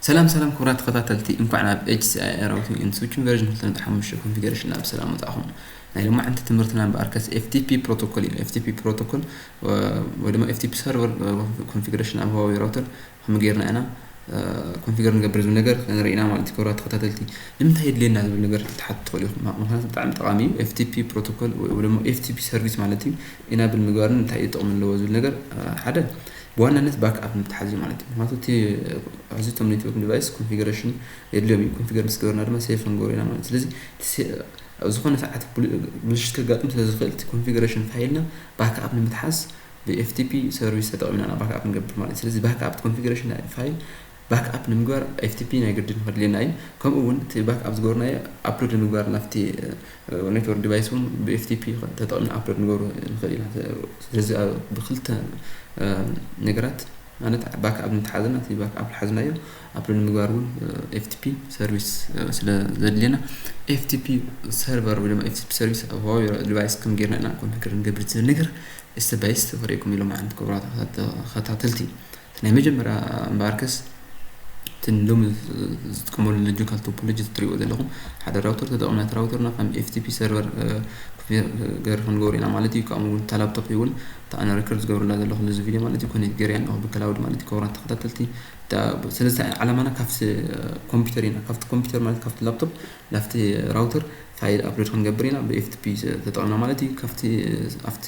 ሰላም ሰላም ክቡራት ተኸታተልቲ፣ እንኳዕ ናብ HCI routing and switching version ክልተ ነጥቢ ሓሙሽተ configuration ናብ ሰላም መጻእኹም። ናይ ሎማዓንቲ ትምህርትና እምበኣርከስ FTP protocol እዩ። FTP protocol ወይ ድማ FTP server configuration ኣብ Huawei router ከመይ ጌርና ኢና configure ንገብር ዝብል ነገር ንርኢ ኢና ማለት እዩ። ክቡራት ተኸታተልቲ፣ ንምንታይ የድልየና ዝብል ነገር ክትሓቱ ትኽእሉ ኢኹም። ምኽንያቱ ብጣዕሚ ጠቓሚ እዩ። FTP protocol ወይ ድማ FTP service ማለት እዩ enable ምግባርን እንታይ እዩ ጥቕሚ ኣለዎ ዝብል ነገር ሓደ ብዋናነት backup ንምትሓዝ እዩ ማለት እዩ። ምኽንያቱ እቲ ሕዚ እቶም network device configuration የድልዮም እዩ። Configure ምስ ገበርና ድማ save ክንገብሮ ኢና ማለት እዩ። ስለዚ ዝኾነ ሰዓት ብልሽት ከጋጥም ስለ ዝኽእል እቲ configuration file ና backup ንምትሓዝ ብ FTP service ተጠቒምና ኢና backup ንገብር ማለት እዩ። ስለዚ backup configuration file backup ንምግባር FTP ናይ ግድን ከድልየና እዩ። ከምኡ እውን እቲ backup ዝገበርናዮ upload ንምግባር ናብቲ network device እውን ብ FTP ተጠቒምና upload ንገብሮ ንኽእል ኢና። ስለዚ ብክልተ ነገራት ማለት backup ምትሓዝና እቲ backup ዝሓዝናዮ upload ንምግባር እውን FTP service ስለ ዘድልየና FTP server ወይ ድማ FTP service ኣብ Huawei device ከም ጌርና ኢና configure ንገብር ዝብል ነገር step by step ክርእየኩም ኢሎም ዓንት ክቡራት ተኸታተልቲ። ናይ መጀመርያ እምበኣርከስ እቲ ሎሚ ዝጥቀመሉ logical topology እትሪእዎ ዘለኹም ሓደ router ተጠቕምና እቲ router ና ከም FTP server configure ክንገብሮ ኢና ማለት እዩ። ከምኡ እውን እታ laptop እውን እታ ኣነ record ዝገብረላ ዘለኹ ነዚ video ማለት እዩ connect ገይረያ ኣለኹ ብ cloud ማለት እዩ። ክቡራት ተኸታተልቲ ስለዚ ዓላማና ካብቲ computer ኢና ካብቲ computer ማለት ካብቲ laptop ናብቲ router file upload ክንገብር ኢና ብ FTP ተጠቕምና ማለት እዩ። ካብቲ ኣብቲ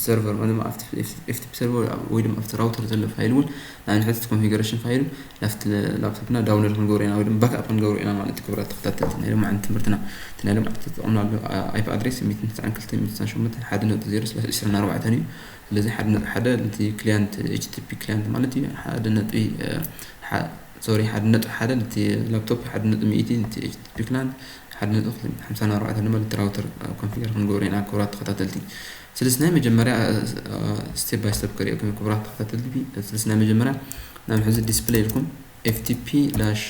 server ወይ ድማ ኣብቲ FTP server ወይ ድማ ኣብቲ router ዘሎ file እውን ንኣብነት እቲ configuration file ናብቲ laptop ና download ክንገብሮ ኢና ወይ ድማ backup ክንገብሮ ኢና ማለት እዩ። ክቡራት ተኸታተልቲ ናይ ሎማዓንቲ ትምህርትና እቲ ናይ ሎማዓንቲ ተጠቕምናሉ IP address ሚእትን ትስዓን ክልተን ሚእትን ትስዓን ሸሞንተን ሓደ ነጥቢ ዜሮ ስላሽ ዕስራን ኣርባዕተን እዩ። ስለዚ ሓደ ነጥቢ ሓደ ነቲ client HTTP client ማለት እዩ ሓደ ነጥቢ sorry ሓደ ነጥቢ ሓደ ነቲ laptop ሓደ ነጥቢ ሚእቲ ነቲ HTTP client ሓደ ነጥቢ ሓምሳን ኣርባዕተን ድማ ነቲ router configure ክንገብሮ ኢና ክቡራት ተኸታተልቲ። ስለዚ ናይ መጀመርያ step by step ከርእየኩም ክቡራት ተኸታተልቲ። ስለዚ ናይ መጀመርያ ናብ ሕዚ display ኢልኩም FTP dash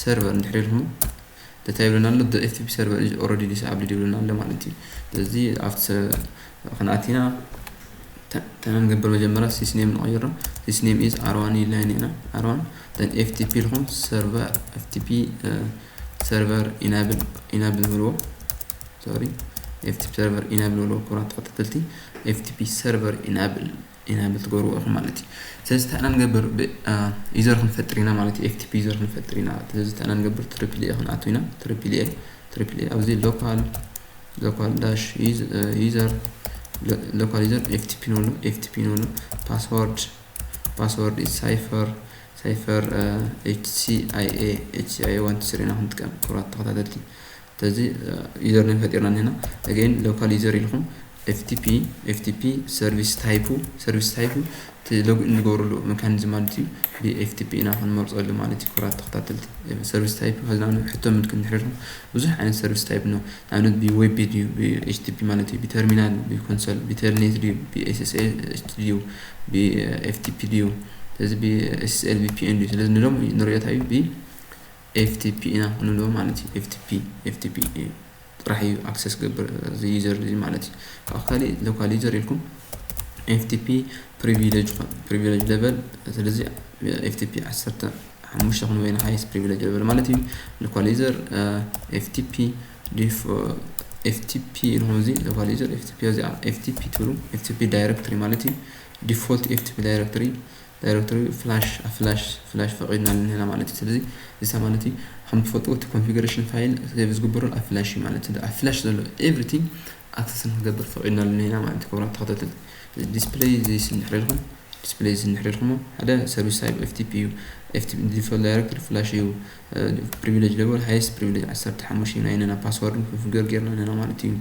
server እንድሕር ኢልኩም እንታይ ይብለና ኣሎ? The FTP server is already disabled ይብለና ኣሎ ማለት እዩ። ስለዚ ኣብቲ ክንኣቲና እንታይ ንገብር መጀመርያ sysname ንቐይሮ። Sysname is R one ኢልና ኢና R one then FTP ኢልኩም server FTP server enable enable ንብልዎ sorry FTP server enable ንብልዎ ክቡራት ተኸታተልቲ FTP server enable enable ትገብርዎ ኢኹም ማለት እዩ። ስለዚ እንታይ ኢና ንገብር user ክንፈጥር ኢና ማለት እዩ። FTP user ክንፈጥር ኢና። ስለዚ እንታይ ኢና ንገብር triple A ክንኣቱ ኢና triple A triple A ኣብዚ local local dash user local user FTP ንብሎ FTP ንብሎ password password is cipher cipher HCIA HCIA one two three ኢና ክንጥቀም ክቡራት ተኸታተልቲ። ስለዚ user name ፈጢርና እኒና again local user ኢልኩም FTP FTP service type ኡ service type ኡ እቲ login ንገብረሉ mechanism ማለት እዩ ብ FTP ኢና ክንመርፀሉ ማለት እዩ። ክቡራት ተኸታተልቲ service type ኡ ሕዝና ሕቶ ምልክት እንድሕር ኢልኩም ብዙሕ ዓይነት service type ነው። ንኣብነት ብ web ድዩ ብ HTTP ማለት እዩ ብ terminal ብ console ብ telnet ድዩ ብ SSH ድዩ ብ FTP ድዩ ስለዚ ብ SSL VPN ድዩ ስለዚ ንሎም ንሪኦ እንታይ እዩ ብ FTP ኢና ክንብሎ ማለት እዩ። FTP FTP ጥራሕ እዩ access ገብር እዚ user እዚ ማለት እዩ። ካብ ካሊእ local user ኢልኩም FTP privilege privilege level ስለዚ FTP ዓሰርተ ሓሙሽተ ክንበይና highest privilege level ማለት እዩ። Local user FTP FTP ኢልኩም እዚ local user FTP እዚኣ FTP ትብሉ FTP directory ማለት እዩ። Default FTP directory directory flash flash flash ፈቒድና ኣለና ማለት እዩ። ስለዚ እዚ ማለት እዩ ከም ትፈልጥዎ እቲ configuration file save ዝግበረሉ ኣብ flash እዩ ማለት እዩ። ኣብ flash ዘሎ everything access ንክገብር ፈቒድና ኣለና ማለት እዩ። ክቡራት ተኸታተልቲ display እዚ ስንድሕር ኢልኩም display እዚ እንድሕር ኢልኩሞ ሓደ service type FTP እዩ። FTP default directory flash እዩ። Privilege level highest privilege ዓሰርተ ሓሙሽተ ኢና ኢነና password configure ጌርና ኣለና ማለት እዩ።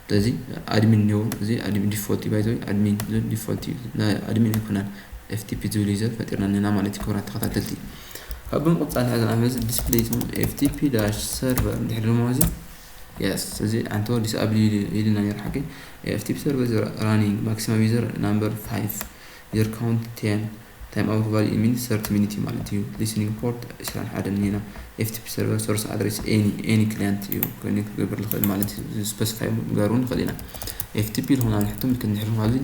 ስለዚ admin እኒኦ እዚ admin default እዩ by the way admin ዝብል default እዩ። ናይ admin ኣይኮነን FTP ዝብል user ፈጢርና ኣለና ማለት እዩ። ክቡራት ተኸታተልቲ ካብ ብምቕፃል ሕዚ ንኣብነት display FTP dash server እንድሕር ድማ እዚ yes እዚ ኣንቶ disable ኢልና ነይሩ ሓቂ FTP server running maximum user number five user count ten time out value mean thirty minute ማለት እዩ። Listening port ዕስራን ሓደን እኒና FTP server source address any any client እዩ connect ክገብር ዝኽእል ማለት እዩ። Specify ምግባር እውን ንኽእል ኢና። FTP ዝኾነ ሕቶ ምልክት እንድሕር ኣብዚ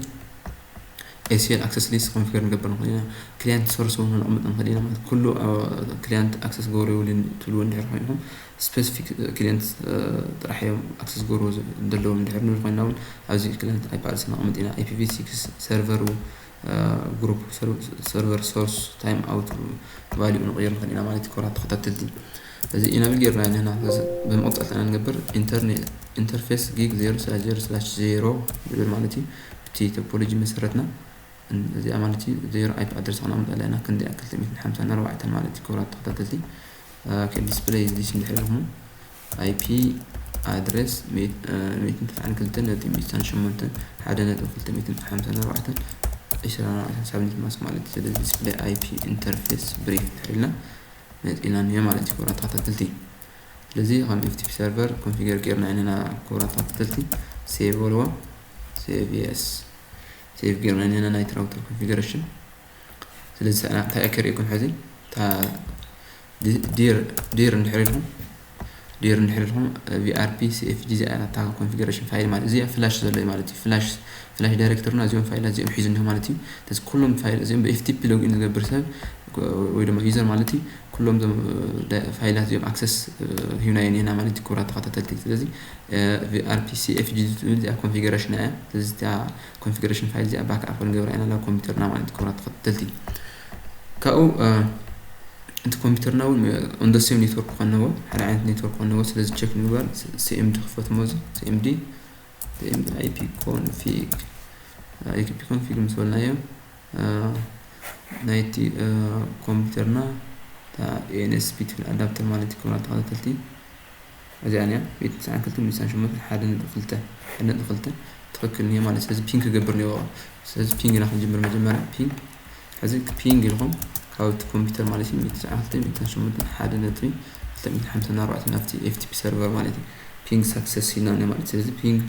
ACL access list configure ንገብር ንኽእል ኢና። Client source እውን ነቕምጥ ንኽእል ኢና ማለት ኩሉ client access ገበሩ ይብልን ትብሉ እንድሕር ኮይንኩም specific client ጥራሕ እዮም access ገበሩ ዘለዎም እንድሕር ንብል ኮይና እውን ኣብዚ client IP address ነቕምጥ ኢና። IPv six server group server source time out value ንቕይር ንኽእል ኢና ማለት ክቡራት ተኸታተልቲ። እዚ enable ጌርና ኢና። ብምቕጻል እንታይ ንገብር? Interface gig zero slash zero slash zero ንብል ማለት እዩ። ብቲ topology መሰረትና እዚኣ ማለት እዩ zero IP address ክነቕምጠላ ኢና። ክንደይ ክልተ ሚእትን ሓምሳን ኣርባዕተን ማለት እዩ ክቡራት ተኸታተልቲ። Okay, display this እንድሕር ኢልኩም IP address ሚእትን ትስዓን ክልተን ነጥቢ ሚእትን ሸሞንተን ሓደ ነጥቢ ክልተ ሚእትን ሓምሳን ኣርባዕተን ዕስራን ኣርባዕተን subnet mask ማለት እዩ። ስለዚ display IP interface brief እንድሕር ኢልና መፂና እኒኦ ማለት እዩ ክቡራት ተኸታተልቲ። ስለዚ ከም FTP server configure ጌርና ኢና ክቡራት ተኸታተልቲ። Save በልዎ። Save yes። Save ጌርና ኢና ናይቲ router configuration። ስለዚ እንታይ ከርእየኩም ሕዚ? Dir እንድሕር ኢልኩም Dir እንድሕር ኢልኩም VRP CFG እዚኣ እታ configuration file ማለት እዚኣ flash ዘሎ ማለት እዩ። Flash flash directory ና እዚኦም ፋይላት እዚኦም ሒዙ እንዲሁ ማለት እዩ። ስለዚ ኩሎም ፋይል እዚኦም ብ FTP login ዝገብር ሰብ ወይ ድማ user ማለት እዩ። ኩሎም እዞም ፋይላት እዚኦም access ሂብናዮ እኒና ማለት እዩ ክቡራት ተኸታተልቲ። ስለዚ VRP CFG ዝብል እዚኣ configuration እያ። ስለዚ እዚኣ configuration file እዚኣ backup ክንገብራ ኢና ናብ ኮምፒውተርና ማለት እዩ ክቡራት ተኸታተልቲ። ካብኡ እቲ ኮምፒውተርና እውን on the same network ክኾን ኣለዎ፣ ሓደ ዓይነት network ክኾን ኣለዎ። ስለዚ check ንምግባር CMD ክፈት እሞ እዚ CMD IP config IP config ምስ በልናዮ ናይቲ ኮምፒውተርና ENSP ትብል adapter ማለት እዩ ክቡራት ተኸታተልቲ። እዚኣ እያ ሚእትን ትስዓን ክልተን ሚእትን ትስዓን ሸሞንተን ሓደ ነጥቢ ክልተ ሓደ ነጥቢ ክልተ ትኽክል እኒኦ ማለት። ስለዚ ping ክገብር እኒኦ። ስለዚ ping ኢና ክንጅምር መጀመርያ። Ping ሕዚ ping ኢልኩም ካብቲ ኮምፒውተር ማለት እዩ ሚእትን ትስዓን ክልተን ሚእትን ትስዓን ሸሞንተን ሓደ ነጥቢ ክልተ ሚእትን ሓምሳን ኣርባዕተን ናብቲ FTP server ማለት እዩ። Ping success ኢልና እኒኦ ማለት። ስለዚ ping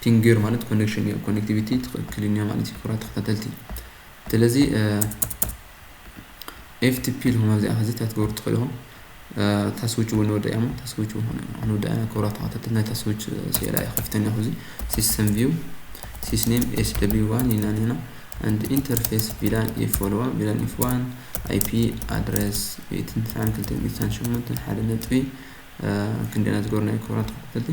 ping ገይሩ ማለት connection እዩ፣ connectivity ትኽክል እኒኦ ማለት እዩ ክቡራት ተኸታተልቲ። ስለዚ FTP ኢልኩም ኣብዚኣ ሕዚ እንታይ ክትገብሩ ትኽእሉ ኢኹም? እታ switch እውን ንወዳ እያ እሞ እታ switch እውን ክንወዳ ኢና ክቡራት ተኸታተልቲ። ናይታ switch ስእላ እየ ከፊተን እየ ሕዚ። System view sysname SW one ኢና እኒና and interface VLAN if በልዋ። VLAN if one IP address ሚእትን ትስዓን ክልተን ሚእትን ትስዓን ሸሞንተን ሓደ ነጥቢ ክንደና ዝገበርናዮ ክቡራት ተኸታተልቲ።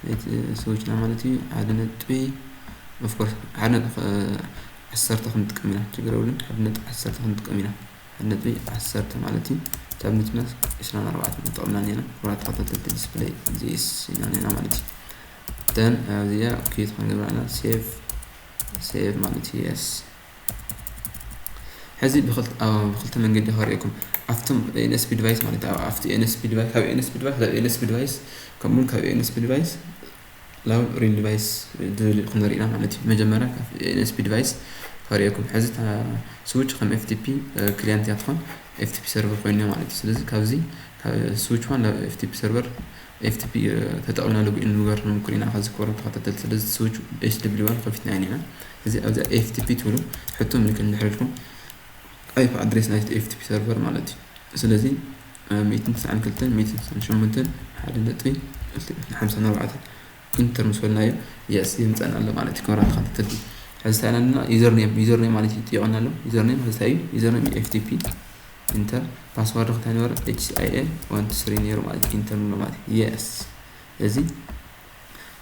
ናይቲ switch ና ማለት እዩ ሓደ ነጥቢ of course ሓደ ነጥቢ ዓሰርተ ክንጥቀም ኢና፣ ችግር የብሉን። ሓደ ነጥቢ ዓሰርተ ክንጥቀም ኢና። ሓደ ነጥቢ ዓሰርተ ማለት እዩ። ካብ ነጥቢ ዕስራን ኣርባዕተን ንጠቕምና እኒና ክቡራት ተኸታተልቲ። Display this ኢና እኒና ማለት እዩ። Then ኣብዚኣ okay ክንገብራ ኢና። Save save ማለት እዩ yes። ሕዚ ብክልተ መንገዲ ከርእየኩም ኣብቶም ENSP device ማለት ኣብቲ ENSP device ካብ ENSP device ናብ ENSP device ከምኡውን ካብ ENSP device ናብ real device ዝብል ክንርኢ ኢና ማለት እዩ። መጀመርያ ካብ ENSP device ከርእየኩም። ሕዚ እታ switch ከም FTP client እያ ትኾን፣ FTP server ኮይኑ ማለት እዩ። ስለዚ ካብዚ ካብ switch one ናብ FTP server FTP ተጠቕምና login ንምግባር ንምኩር ኢና። ከዚ ክቡራት ተኸታተልቲ ስለዚ switch SW one ከፊትና ኢና። እዚ ኣብዛ FTP ትብሉ ሕቶ ምልክት እንድሕር ኢልኩም IP address ናይቲ FTP server ማለት እዩ። ስለዚ ሚእትን ትስዓን ክልተን ሚእትን ትስዓን ሸሞንተን ሓደ ነጥቢ ሓምሳን ኣርባዕተን enter ምስ በልናዮ yes የምፀና ኣሎ ማለት እዩ። ክቡራት ተኸታተልቲ ሕዚ እንታይ ኣለና? Username username ማለት እዩ ይጠይቀና ኣሎ። Username ሕዚ እንታይ እዩ? Username FTP enter። Password እንታይ ነበረ? HCIA one two three ነይሩ ማለት እዩ። Enter ንብሎ ማለት እዩ። Yes እዚ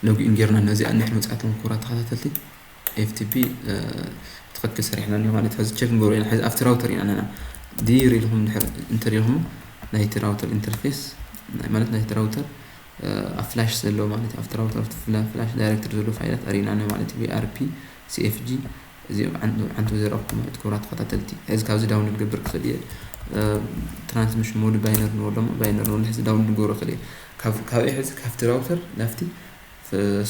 login ጌርና ነዚኣ እንድሕር መፅኣትኩም ክቡራት ተኸታተልቲ FTP ብትኽክል ሰሪሕና እኒኦ ማለት እዩ። ሕዚ check ንገብሮ ኢና። ሕዚ ኣብቲ router ኢና ኣለና። Dir ኢልኩም እንድሕር enter ኢልኩም ናይቲ router interface ማለት ናይቲ router ኣብ flash ዘለዎ ማለት እዩ። ኣብቲ router ኣብቲ flash directory ዘለዎ ፋይላት ኣሪእና እኒኦ ማለት እዩ። VRP CFG እዚኦም ዓንቱ ዘረብኩም ማለት ክቡራት ተኸታተልቲ። ሕዚ ካብዚ download ገብር ክኽእል እየ። Transmission mode binary ንበሎ እሞ binary ንበሎ። ሕዚ download ንገብሮ ክኽእል እየ። ካብ ካበይ ሕዚ ካብቲ router ናብቲ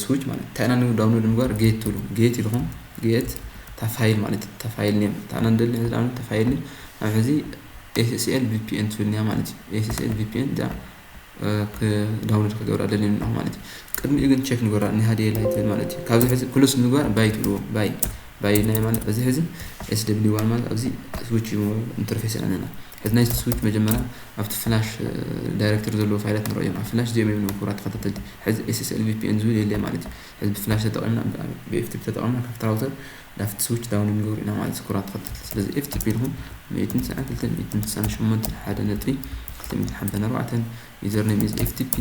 switch ማለት እንታይ ኢና download ንምግባር get ትብሉ። Get ኢልኩም get እታ file ማለት እዩ። እታ file name እታ ኢና ንደሊ ሕዚ download እታ file name ኣብ ሕዚ SSL VPN ትብል እኒኣ ማለት እዩ። SSL VPN እዚኣ download ክገብራ ደልየኒ ኣለኹ ማለት እዩ። ቅድሚኡ ግን check ንገብራ እኒሃ ድየ ኣይትብል ማለት እዩ። ካብዚ ሕዚ close ንምግባር buy ትብልዎ። Buy buy ናይ ማለት እዚ ሕዚ SW one ማለት ኣብዚ switch interface ኣለና። እዚ ናይ ስዊች መጀመርያ ኣብቲ ፍላሽ ዳይሬክተር ዘለዎ ፋይላት ንረእዮም። ኣብ ፍላሽ እዚኦም እዮም ክቡራት ተኸታተልቲ። ሕዚ ኤስኤስኤል ቪፒኤን ዝብል የለ ማለት እዩ። ሕዚ ብፍላሽ ተጠቒምና፣ ብኤፍቲፒ ተጠቒምና ካብቲ ራውተር ናብቲ ስዊች ዳውንሎድ ንገብር ኢና ማለት እዩ ክቡራት ተኸታተልቲ። ስለዚ ኤፍቲፒ ኢልኩም ሚእትን ትስዓን ክልተን ሚእትን ስሳን ሸሞንተን ሓደ ነጥቢ ክልተ ሚእትን ሓምሳን ኣርባዕተን፣ ዩዘር ኔም ኢዝ ኤፍቲፒ፣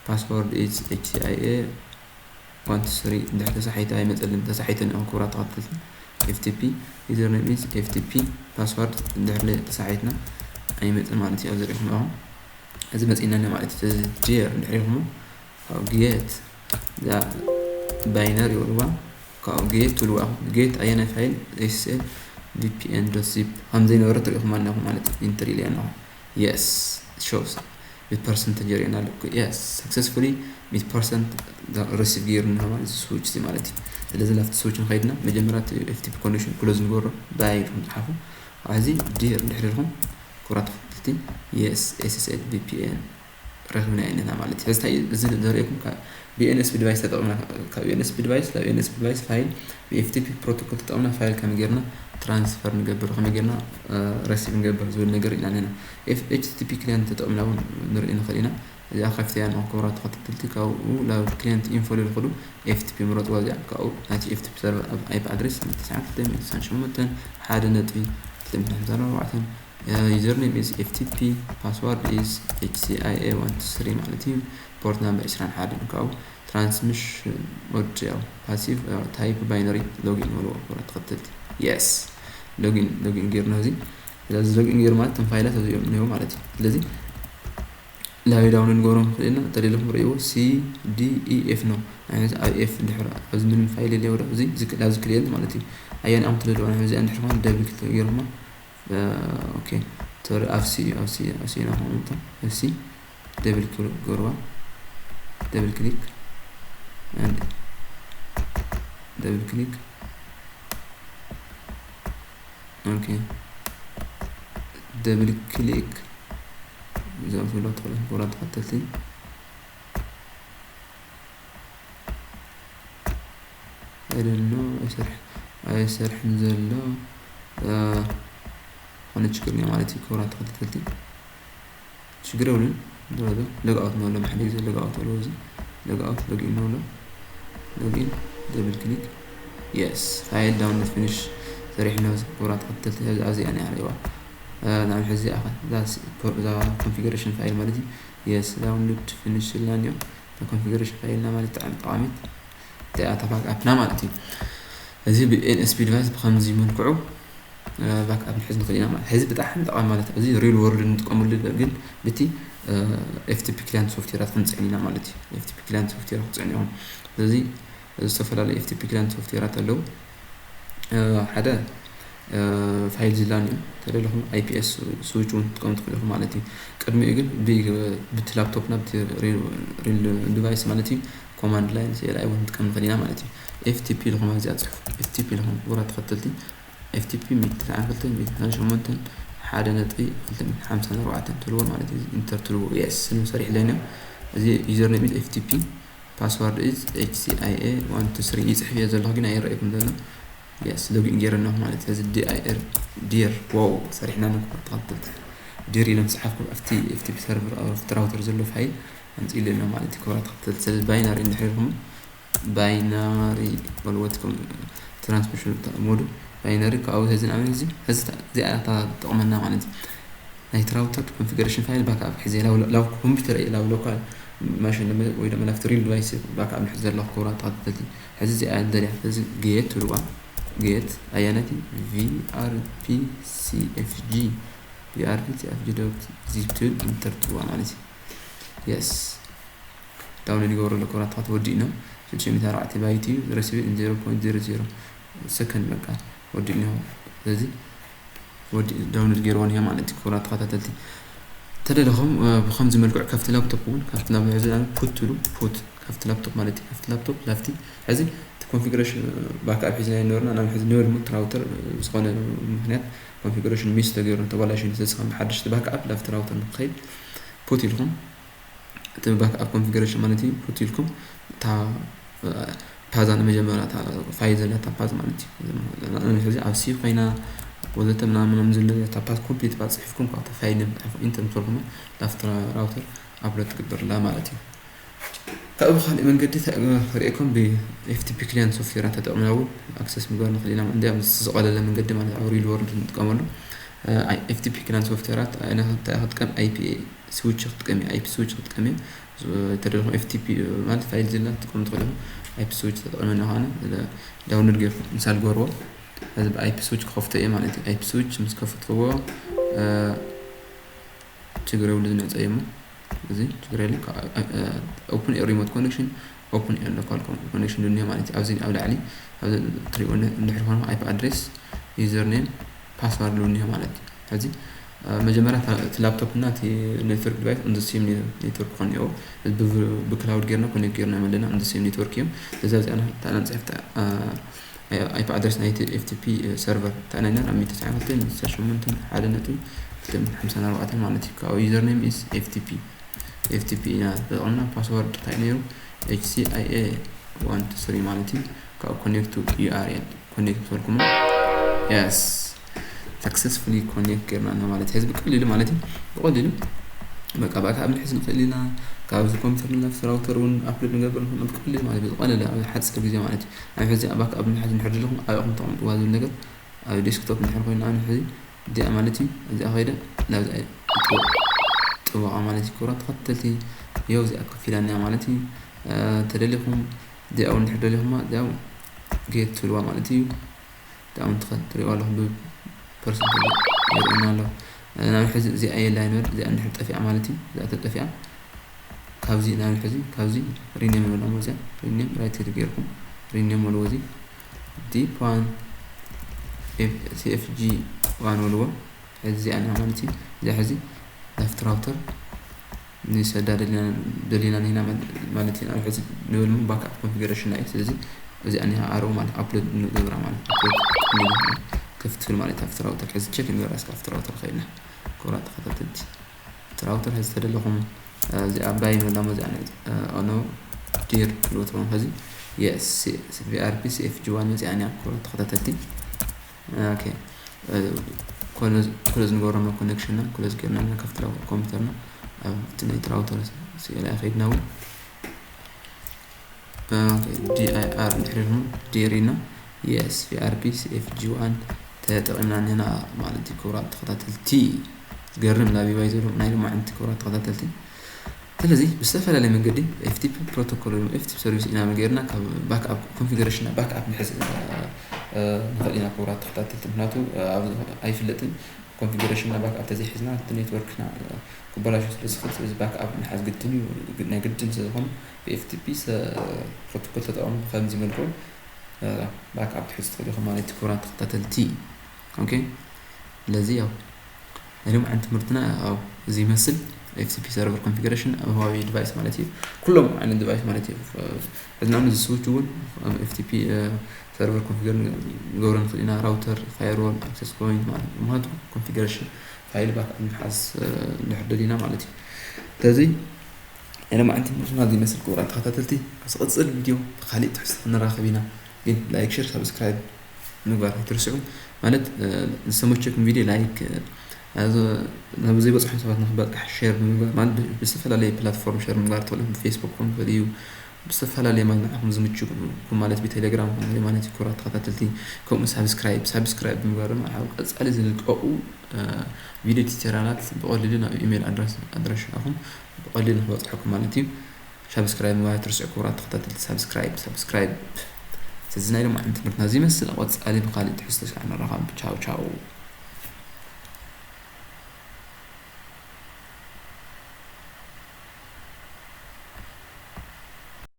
ፓስወርድ ኢዝ ኤችሲኣይኤ ዋን ቱ ስሪ። እንድሕር ተሳሒተ ኣይመፀልን፣ ተሳሒተ ንኹም ክቡራት ተኸታተልቲ። ኤፍቲፒ ዩዘር ኔም ኢዝ ኤፍቲፒ፣ ፓስወርድ እንድሕር ተሳሒትና ኣይመፅን ማለት እዩ። ኣብዚ ሪኢኹም ኣለኹም፣ እዚ መፂእና ማለት እዩ። ስለዚ ዲር እንድሕር ኢልኩም ካብ ጌት እዛ ባይነሪ ይበልዋ፣ ካብ ጌት ትብልዋ። ጌት ኣየናይ ፋይል? ኤስኤስኤል ቪፒኤን ዶት ዚፕ ከም ዘይነበረ ትሪኢኹም ኣለኹም ማለት እዩ። ኢንተር ኢልያ ኣለኹ። የስ ሾውስ ብፐርሰንተጅ የርእየና ኣሎ። የስ ሰክሰስፉሊ ሚእቲ ፐርሰንት ሪሲቭ ገይሩ እንሆ ማለት ስዊች እዚ ማለት እዩ። ስለዚ ናብቲ ስዊች ንኸይድና መጀመርያ ኤፍቲፒ ኮኔክሽን ክሎዝ ንገብሮ፣ ባይ ኢልኩም ፃሓፉ። ኣብዚ ዲር እንድሕር ኢልኩም ክቡራት ተኸታተልቲ፣ የስ ኤስኤስኤል ቪፒኤን ረኺብና ኢና ማለት እዩ። ሕዚ እንታይ እዩ እዚ ዘርእየኩም? ካብ ዩኤንኤስቢ ዲቫይስ ተጠቕምና፣ ካብ ዩኤንኤስቢ ዲቫይስ ናብ ዩኤንኤስቢ ዲቫይስ ፋይል ብኤፍቲፒ ፕሮቶኮል ተጠቕምና ፋይል ከመይ ጌርና ትራንስፈር ንገብር፣ ከመይ ጌርና ረሲቭ ንገብር ዝብል ነገር ኢና ኣለና። ኤችቲቲፒ ክሊየንት ተጠቕምና እውን ንርኢ ንኽእል ኢና። እዚኣ ከፊተያ ንኹም ክቡራት ተኸታተልቲ፣ ካብኡ ናብ ክሊየንት ኢንፎ ኢሉ ዝኸዱ ኤፍቲፒ ምረፅዋ። እዚኣ ካብኡ ናይቲ ኤፍቲፒ ሰርቨር ኣብ ኣይፒ ኣድሬስ ትስዓን ክልተ ሚእትን ስሳን ሸሞንተን ሓደ ነጥቢ ክልተ ሚእትን ሓምሳን ኣርባዕተን፣ ዩዘር ኔም ኢዝ ኤፍቲፒ፣ ፓስዋርድ ኢዝ ኤችሲኣይኤ ዋን ቱ ስሪ ማለት እዩ። ፖርት ናምበር ዕስራን ሓደን ካብኡ ትራንስሚሽን ሞድ ያው ፓሲቭ ታይፕ ባይነሪ ሎጊን በልዎ ክቡራት ተኸታተልቲ። የስ ሎጊን፣ ሎጊን ጌርና እዚ። ስለዚ ሎጊን ጌር ማለት እቶም ፋይላት እዚኦም እኒሄው ማለት እዩ። ስለዚ ላበይ ዳውንሎድ ንገብሮም ንኽእል ኢና። እንተደሊኹም ርእይዎ፣ ሲ ዲ ኢ ኤፍ ነው። ናይ ሕዚ ኣብ ኤፍ እንድሕር ኣብዚ ምንም ፋይል የለዎ ዶ? እዚ ኣብዚ ክሊየንት ማለት እዩ። ኣየን ኣም ትደልዋ ናይ ሕዚ እንድሕር ኮን ደብል ክሊክ ገይርኩማ። ኦኬ ሶሪ፣ ኣብ ሲ፣ ኣብ ሲ፣ ኣብ ሲ ኢና ኮን እንተ፣ ኣብ ሲ ደብል ክሊክ ገርዋ። ደብል ክሊክ፣ and ደብል ክሊክ፣ ኦኬ ደብል ክሊክ። እዞም ፍሎ ትኽእሉ ክቡራት ተኸተልቲ። I don't know፣ ኣይሰርሕ-፣ ኣይሰርሕን ዘሎ፣ እ፣ ዝኾነ ችግር እኒኦ ማለት እዩ ክቡራት ተኸታተልቲ። ችግር የብሉን። ሎግ ኣውት ንበሎ፣ ሓደ ግዜ ሎግ ኣውት በልዎ። እዚ ሎግ ኣውት፣ ሎግ ኢን ንበሎ። ሎግ ኢን፣ ደብል ክሊክ። የስ፣ ፋይል ዳውንሎድ ፊኒሽ ሰሪሕና። ክቡራት ተኸታተልቲ፣ ኣብዚ፣ ኣብዚ እያ ነይራ፣ እዋ። እ፣ ናብ ሕዚ እያ፣ እዛ ስ-፣ እዛ ኮንፊገሬሽን ፋይል ማለት እዩ። የስ፣ ዳውንሎድ ፊኒሽ ኢልና እኒኦ። እታ ኮንፊገሬሽን ፋይልና ማለት ብጣዕሚ ጠቓሚት እቲኣ እታ ባክኣፕና ማለት እዩ። እዚ ብኤንኤስቢ ዲቫይስ ብኸምዚ መልክዑ፣ እ፣ ባክኣፕ ንሕዝ ንኽእል ኢና ማለት። ሕዚ ብጣዕሚ ጠቓሚ ማለት፣ እዚ ሪል ወርልድ እንጥቀመሉ፣ ግን ብቲ፣ እ፣ ኤፍቲፒ ክላይንት ሶፍትዌራት ክንፅዕን ኢና ማለት እዩ። ኤፍቲፒ ክላይንት ሶፍትዌር ክትፅዕኑ ኢኹም። ስለዚ ዝተፈላለዩ ኤፍቲፒ ክላይንት ሶፍትዌራት ኣለዉ። እ፣ ሓደ፣ እ፣ ፋይል ዝላን እዩ። ተደለኹም ኣይፒኤስ ስዊች እውን ትጥቀሙ ትኽእሉ ኢኹም ማለት እዩ። ቅድሚኡ ግን ብ-፣ ብቲ ላፕቶፕ ናብቲ ሪል፣ ሪል ዲቫይስ ማለት እዩ፣ ኮማንድ ላይን ሲኤልኣይ እውን ንጥቀም ንኽእል ኢና ማለት እዩ። ኤፍቲፒ ኢልኹም ኣብዚኣ ፅሑፍ፣ ኤፍቲፒ ኢልኹም ክቡራት ተኸተልቲ፣ ኤፍቲፒ ሚእቲ ትስዓን ክልተን ሚእቲ ትስዓን ሸሞንተን ሓደ ነጥቢ ክልተ ሚእቲ ሓምሳን ኣርባዕተን ትብልዎ ማለት እዩ። ኢንተር ትብልዎ። የስ፣ ስም ሰሪሕ ለኒ። እዚ ዩዘር ኔም ኢዝ ኤፍቲፒ፣ ፓስዋርድ ኢዝ ኤችሲኣይኤ ዋን ቱ ስሪ ይፅሕፍ እየ ዘለኹ፣ ግን ኣይረኣየኩም ዘሎ። የስ፣ ሎጊን ገይረ ኣለኹ ማለት እዩ። እዚ ዲኣይኤር፣ ዲር፣ ዋው፣ ሰሪሕና ንክቡር ተኸተልቲ። ዲር ኢለ ምስ ጸሓፍኩ ኣብቲ ኤፍቲፒ ሰርቨር፣ ኣብቲ ራውተር ዘሎ ፋይል ኣምጺእሉ ኣሎ ማለት እዩ። ክቡራት ተኸተልቲ፣ ስለዚ ባይናሪ እንድሕር ኢልኩም፣ ባይናሪ በልዎ፣ ትራንስሚሽን ሞዱ ባይናሪ፣ ካብኡ ሕዚ ንኣብነት እዚ፣ ሕዚ እዚኣ እታ ትጠቕመና ማለት እዩ። ናይቲ ራውተር ኮንፊገሬሽን ፋይል ባክኣፕ ሕዚ ላብ፣ ላብ ኮምፒውተር እየ፣ ላብ ሎካል ማሽን ወይ ድማ ናብቲ ሪል ዲቫይስ ባክኣፕ ንሕዝ ዘለኹ ክቡራት ተኸታተልቲ። ሕዚ እዚኣ እንደልያ፣ እዚ ጌት ትብልዋ፣ ጌት ኣያናቲ ቪኣርፒ ሲኤፍጂ፣ ቪኣርፒ ሲኤፍጂ ዶት ዚፕ ትብል ኢንተር ትብልዋ ማለት እዩ። የስ፣ ዳውንሎድ ይገብረሉ ክቡራት ተኸታተልቲ፣ ወዲእና። ሽዱሽተ ሚእቲ ኣርባዕተ ባይት እዩ፣ ረሲቡ ኢን ዜሮ ፖይንት ዜሮ ዜሮ ሰከንድ በቃ ወዲእና። ስለዚ ወዲ ዳውንሎድ ገይርዎ እኒሀ ማለት እዩ። ክቡራት ተኸታተልቲ፣ ተደለኹም፣ እ፣ ብኸምዚ መልክዑ ካብቲ ላፕቶፕ እውን፣ ካብቲ ናብ ሕዚ ፑት ትብሉ፣ ፑት ካብቲ ላፕቶፕ ማለት እዩ። ካብቲ ላፕቶፕ ላፍቲ ሕዚ እቲ ኮንፊግሬሽን፣ እ፣ ባክኣፕ ሒዝና ነበርና። ናብ ሕዚ ነበርሙት ራውተር፣ እ፣ ብዝኾነ ምኽንያት ኮንፊግሬሽን ሚስ ተገይሩ ተባላሽዩ፣ ስለዚ ከም ሓድሽቲ ባክኣፕ ላፍቲ ራውተር ንክኸይድ ፑት ኢልኩም እቲ ባክኣፕ ኮንፊግሬሽን ማለት እዩ። ፑት ኢልኩም እታ፣ እ፣ ፓዛ ንመጀመርያ እታ ፋይል ዘለታ ፓዝ ማለት እዩ። ሕዚ ኣብ ሲ ኮይና፣ ወዘተ ምናምን ምናምን ዝብሉ እታ ፓስ ኮምፕሊት ባፅሒፍኩም ካብታ ፋይል ምፅሓፉ ኢንተር ምስ በልኩማ ናብቲ ራውተር ኣፕሎድ ትግበርላ ማለት እዩ። ካብኡ ካልእ መንገዲ ክርእየኩም ብ FTP ክሊንት ሶፍትዌራት ተጠቕምና እውን ኣክሰስ ምግባር ንኽእል ኢና። እንዲያም ዝቐለለ መንገዲ ማለት ኣብ ሪል ወርልድ ንጥቀመሉ FTP ክሊንት ሶፍትዌራት እንታይ ክጥቀም? ኣይፒ ስዊች ክጥቀም እየ፣ ኣይፒ ስዊች ክጥቀም እየ። ተደለኹም FTP ማለት ፋይል ዝላ ትጥቀሙ ትኽእሉ። ኣይፒ ስዊች ተጠቒመ ኣለኹ ኣነ። ዳውንሎድ ጌርኩም ኢንስታል ገርዎ። እዚ ብ ኣይፒ ስዊች ክኸፍቶ እየ ማለት እዩ። ኣይፒ ስዊች ምስ ከፈትክዎ ችግር የብሉ ዝንዕፀ እዩ። እዚ ችግር የለ። ኦፕን ሪሞት ኮኔክሽን፣ ኦፕን ሎካል ኮኔክሽን ዱንያ ማለት እዩ። ኣብዚ ኣብ ላዕሊ ትሪእዎ እንድሕር ኾነ ኣይፒ ኣድሬስ፣ ዩዘር ኔም፣ ፓስዋርድ ዱንያ ማለት እዩ። ሕዚ መጀመርያ እቲ ላፕቶፕ እና እቲ ኔትወርክ ዲቫይስ ኦን ሴም ኔትወርክ ክኾን እኒኦ። ብክላውድ ጌርና ኮኔክት ጌርና መለና ኦን ሴም ኔትወርክ እዮም። ለዛ እዚኣ ተናንፅሕፍታ ኣይፒ ኣድረስ ናይቲ FTP ሰርቨር ተናይና ኣብ ሚእቲ ተስዓን ክልተን ሚእቲ ተስዓን ሸሞንተን ሓደ ነጥቢ ክልተ ሚእቲ ሓምሳን ኣርባዕተን ማለት እዩ። ካብኡ ዩዘር ኔም ኢስ FTP፣ FTP ኢና ተጠቕምና። ፓስዋርድ እንታይ ነይሩ? HCIA one two three ማለት እዩ። ካብኡ ኮኔክት ቱ ዩኣርኤል ኮኔክት በልኩማ። የስ፣ ሰክሰስፉሊ ኮኔክት ጌርና ኣለና ማለት እዩ። ሕዚ ብቀሊሉ ማለት እዩ፣ ብቀሊሉ በቃ ባካፕ ንሕዝ ንኽእል ኢና። ካብዚ ኮምፒውተር ናብቲ ራውተር እውን ኣፕሎድ ንገብር ንኽእል ኢና ብቀሊሉ ማለት እዩ። ብዝቀለለ ኣብ ሓፂር ግዜ ማለት እዩ። ኣብ ሕዚ ባካፕ ምሓዝ እንድሕር ዘለኹም ኣብ ኢኹም ተቐምጥዋ ዝብል ነገር ኣብ ዴስክቶፕ እንድሕር ኮይና ኣነ ሕዚ እዚኣ ማለት እዩ፣ እዚኣ ከይደ ናብዚ ጥበቃ ማለት እዩ። ክቡራት ተኸተልቲ የው እዚኣ ከፊላና ማለት እዩ። ተደሊኹም እዚኣ እውን እንድሕር ደሊኹማ እዚኣ ጌት ትብልዋ ማለት እዩ። እዚኣ እውን ትኸ-፣ ትሪእዋ ኣለኹም ብፐርሰንት የርእየና ኣሎ። ናብ ሕዚ እዚኣ የላ ይንበል፣ እዚኣ እንድሕር ጠፊኣ ማለት እዩ። እዚኣ ተጠፊኣ ካብዚ ናብ ሕዚ ካብዚ ሪኔም ይበላ እዚኣ ሪኔም ራይት ክሊክ ጌርኩም ሪኔም በልዎ። እዚ ዲፕ ዋን ሲኤፍጂ ዋን በልዎ። ሕዚ እዚኣ እኒኣ ማለት እዩ። እዚኣ ሕዚ ናብቲ ራውተር ንሰዳ ደሊና፣ ደሊና ኒና ማለት እዩ። ናብ ሕዚ ንብል እሞ ባክኣፕ ኮንፊገሬሽን እዩ። ስለዚ እዚኣ እኒኣ ኣሮ ማለት ኣፕሎድ ንገብራ ማለት ኣፕሎድ ንብል ክፍት ትብል ማለት ኣብቲ ራውተር። ሕዚ ቸክ ንገብራ እስከ ኣብቲ ራውተር ከይድና። ክቡራት ተኸታተልቲ፣ እቲ ራውተር ሕዚ ተደለኹም፣ እ፣ እዚኣ ባይ ንብላ እሞ እዚኣ ኦኖ ዲር ትብልዎ ትኸውን። ሕዚ የስ፣ ቪኣርፒ ሲኤፍጂ ዋን መፂኣ እኒኣ ክቡራት ተኸታተልቲ። ኦኬ፣ እ፣ ኮሎዝ፣ ኮሎዝ ንገብሮ ኮኔክሽንና፣ ኮሎዝ ጌርና ኢና ከፍትራ ኮምፒውተርና። ኣብ እቲ ናይቲ ራውተር ስእላ ከይድና እውን፣ ኦኬ፣ ዲኣይኣር እንድሕር ኢልኩም ዲር ኢልና፣ የስ፣ ቪኣርፒ ሲኤፍጂ ዋን ተጠቒምና እኒና ማለት እዩ። ክቡራት ተኸታተልቲ፣ ዝገርም ላቢባይ ዘሎ ናይ ሎማዕንቲ ክቡራት ተኸታተልቲ። ስለዚ ብዝተፈላለየ መንገዲ ኤፍቲፒ ፕሮቶኮል ወይ ኤፍቲፒ ሰርቪስ ኢና ጌርና ካብ ባክኣፕ ኮንፊገሬሽንና ባክኣፕ ንሕዝ፣ እ፣ ንኽእል ኢና ክቡራት ተኸታተልቲ። ምክንያቱ፣ እ፣ ኣብ ኣይፍለጥን ኮንፊገሬሽንና ባክኣፕ ተዘይሒዝና እቲ ኔትወርክና፣ እ፣ ክበላሾ ስለ ዝኽእል፣ ስለዚ ባክኣፕ ምሓዝ ግድን እዩ። ግ-፣ ናይ ግድን ስለ ዝኾነ ብኤፍቲፒ ሰ-፣ ፕሮቶኮል ተጠቐሙ ብከምዚ መልክዑ፣ እ፣ ባክኣፕ ትሕዙ ትኽእሉ ኢኹም ማለት እዩ ክቡራት ተኸታተልቲ። ኦኬ፣ ስለዚ ያው ናይ ሎማዓንቲ ትምህርትና ያው እዚ ይመስል። ኤፍቲፒ ሰርቨር ኮንፊገሬሽን ኣብ ህዋዌ ዲቫይስ ማለት እዩ። ኩሎም ዓይነት ዲቫይስ ማለት እዩ። ሕዚ ንኣብነት እዚ ስዊች እውን ኤፍቲፒ ሰርቨር ኮንፊገር ንገብሮ ንኽእል ኢና። ራውተር፣ ፋየርዎል፣ ኣክሰስ ፖይንት ማለት እዩ። ምኽንያቱ ኮንፊገሬሽን ፋይል ባክኣፕ ምሓዝ፣ እ፣ እንድሕር ደሊና ማለት እዩ። ስለዚ ናይ ሎማዓንቲ ትምህርትና እዚ ይመስል ክቡራት ተኸታተልቲ። ኣብ ዝቕፅል ቪድዮ ብኻሊእ ትሕዝቶ ክንራኸብ ኢና። ግን ላይክ፣ ሼር፣ ሳብስክራይብ ምግባር ኣይትርስዑ። ማለት፣ እ፣ ዝተመቸኩም ቪድዮ ላይክ፣ እ፣ ናብ ዘይበፅሖም ሰባት ንክበፅሕ ሼር ብምግባር፣ ማለት ብ-፣ ብዝተፈላለየ ፕላትፎርም ሼር ምግባር ትኽእሉ። ብፌስቡክ ክኸውን ይኽእል እዩ። ብዝተፈላለየ ማለት ንዓኹም ዝምችኩም ማለት ብቴሌግራም ክኸውን ይኽእል ማለት እዩ። ክቡራት ተኸታተልቲ፣ ከምኡ ሳብስክራይብ፣ ሳብስክራይብ ብምግባር ድማ ኣብ ቀፃሊ ዝልቀቑ፣ እ፣ ቪድዮ ቱቶሪያላት ብቐሊሉ ናብ ኢሜይል ኣድረስ-፣ ኣድራሻኹም ብቐሊሉ ንክበፅሐኩም ማለት እዩ። ሳብስክራይብ ምግባር ኣይትርስዑ ክቡራት ተኸታተልቲ። ሳብስክራይብ፣ ሳብስክራይብ። ስለዚ ናይ ሎማዓንቲ ትምህርትና እዚ ይመስል። ኣብ ቀፃሊ ብኻሊእ ትሕዝቶ እስካዕ ንራኸብ። ቻው ቻው።